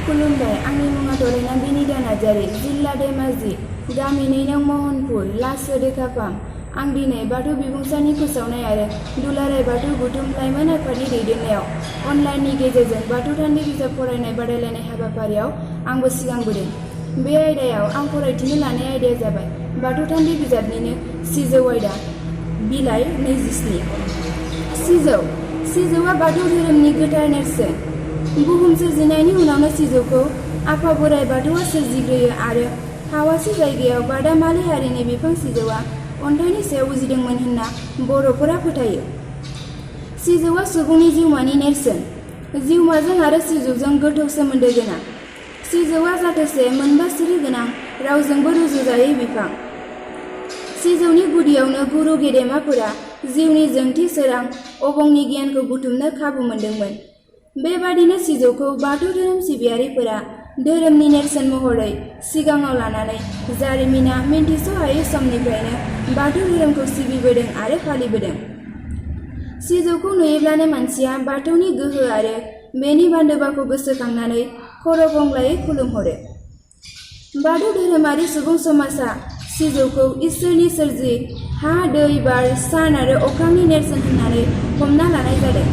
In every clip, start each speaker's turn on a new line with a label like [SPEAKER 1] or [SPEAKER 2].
[SPEAKER 1] खुलुमबाय, आंनि मुङा दरायना बिनिता नार्जारी, जिल्ला धेमाजि, गामि 2 नं महनपुर, लासो देखाफाम। आं दिनै बाथौ बिबुंसारनि फोसावनाय आरो दुलाराय बाथौ बुथुम लाइमोन आफादनि दैदेननायाव अनलाइननि गेजेरजों बाथौ थान्दै बिजाब फरायनाय बादायलायनाय हाबाफारियाव आंबो सिगांबोदों। बे आयदायाव आं फरायथिनो लानाय आयदाया जाबाय बाथौ थान्दै बिजाबनिनो सिजौ आयदा, बिलाइ 27। सिजौआ बाथौ धोरोमनि गोथार नेरसोन। बुहुम सोरजिनायनि उनावनो सिजौखौ आफा बोराइ बाथौआ सोरजिग्रोयो आरो हावासि जायगायाव बादामालि हारिनि बिफां सिजौआ अन्थाइनि सायाव उजिदोंमोन होनना बर'फोरा फोथायो। सिजौआ सुबुंनि जिउमानि नेरसोन। जिउमाजों आरो सिजौजों गोथौ सोमोन्दो गोनां। सिजौआ जाथोसे 4 सिरि गोनां रावजोंबो रुजुजायै बिफां। सिजौनि गुदियावनो गुरु गेदेमाफोरा जिउनि जोंथि सोरां अबंनि गियानखौ बुथुमनो खाबु मोन्दोंमोन। बेबादिनो सिजौखौ बाथौ धोरोम सिबियारिफोरा धोरोमनि नेरसोन महरै सिगाङाव लानानै जारिमिना मिन्थिस'हायै समनिफ्रायनो बाथौ धोरोमखौ सिबिबोदों आरो फालिबोदों। सिजौखौ नुयोब्लानो मानसिया बाथौनि गोहो आरो बेनि बान्दोबाखौ गोसोखांनानै खर' गंग्लायै खुलुमहरो। बाथौ धोरोमारि सुबुं समाजा सिजौखौ इसोरनि सोरजि हा, दै, बार, सान आरो अख्रांनि नेरसोन होननानै हमना लानाय जादों।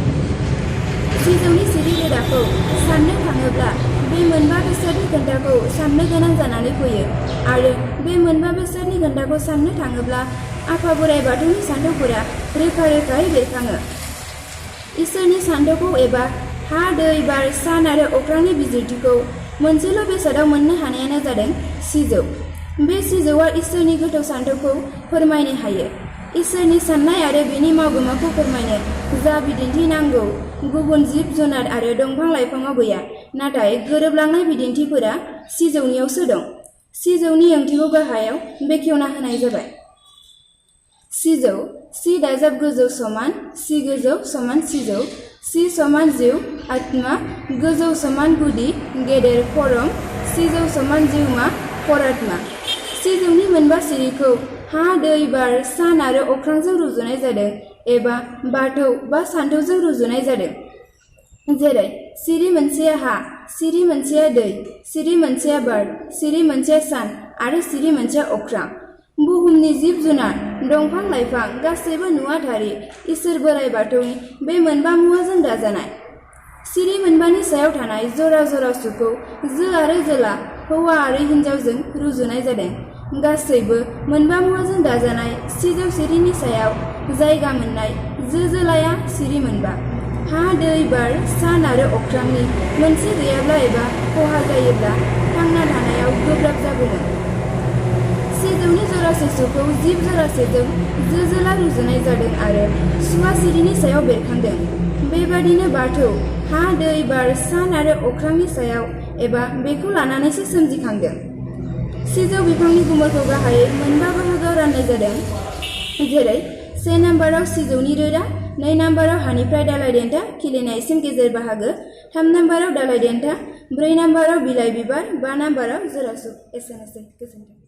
[SPEAKER 1] सिजौनि सिरि रोदाखौ साननो थाङोब्ला बे 4 बेसादनि खोन्थाखौ साननो गोनां जानानै फैयो आरो बे 4 बेसादनि खोन्थाखौ साननो थाङोब्ला आफा बोराइ बाथौनि सान्थौफोरा रोखा रोखायै बेरखाङो। इसोरनि सान्थौखौ एबा हा, दै, बार, सान आरो अख्रांनि बिजिरथिखौ मोनसेल' बेसादाव मोननो हानायानो जादों सिजौ। बे सिजौआ इसोरनि गोथौ सान्थौखौ फोरमायनो हायो। इसोरनि साननाय आरो बेनि मावगोमाखौ फोरमायनो जा बिदिन्थि नांगौ गुबुन जिब जुनार आरो दंफां लाइफाङाव गैया, नाथाय गोरोबलांनाय बिदिन्थिफोरा सिजौनियावसो दं। सिजौनि ओंथिखौ गाहायाव बेखेवना होनाय जाबाय। सिजौ, सि दाजाब गोजौ समान, सि गोजौ समान सिजौ, सि समान जिउ आत्मा, गोजौ समान गुदि गेदेर खरम, सिजौ समान जिउमा परात्मा। सिजौनि 4 सिरिखौ हा, दै, बार, सान आरो अख्रांजों रुजुनाय जादों एबा बाथौ बा सान्थौजों रुजुनाय जादों। जेरै सिरि मोनसेया हा, सिरि मोनसेया दै, सिरि मोनसेया बार, सिरि मोनसेया सान आरो सिरि मोनसेया अख्रां। बुहुमनि जिब जुनार, दंफां लाइफां गासैबो नुवाथारि इसोर बोराइ बाथौनि बे 4 मुवाजों दाजानाय। सिरि 4नि सायाव थानाय जरा जरा सुखौ जो आरो जोला, हौवा आरो हिन्जावजों रुजुनाय जादों। गासैबो 4 मुवाजों दाजानाय सिजौ सिरिनि सायाव जायगा मोननाय जो जोलाया सिरि 4। हा, दै, बार, सान आरो अख्रांनि मोनसे गैयाब्ला एबा खहा जायोब्ला थांना थानायाव गोब्राब जागौमोन। सिजौनि जरासे सुखौ जिब जरासेजों जो जोला रुजुनाय जादों आरो सुवा सिरिनि सायाव बेरखांदों। बेबादिनो बाथौ हा, दै, बार, सान आरो अख्रांनि सायाव एबा बेखौ लानानैसो सोमजिखांदों। सिजौ बिफांनि गुमुरखौ गाहायै 4 बाहागोआव राननाय जादों। जेरै 1 नाम्बाराव सिजौनि रोदा, 2 नाम्बाराव हानिफ्राय दालाइ देन्था खिलिनायसिम गेजेर बाहागो, 3 नाम्बाराव दालाइ देन्था, 4 नाम्बाराव बिलाइ बिबार, 5 नाम्बाराव जरासु। एसेनोसै, गोजोन्थों।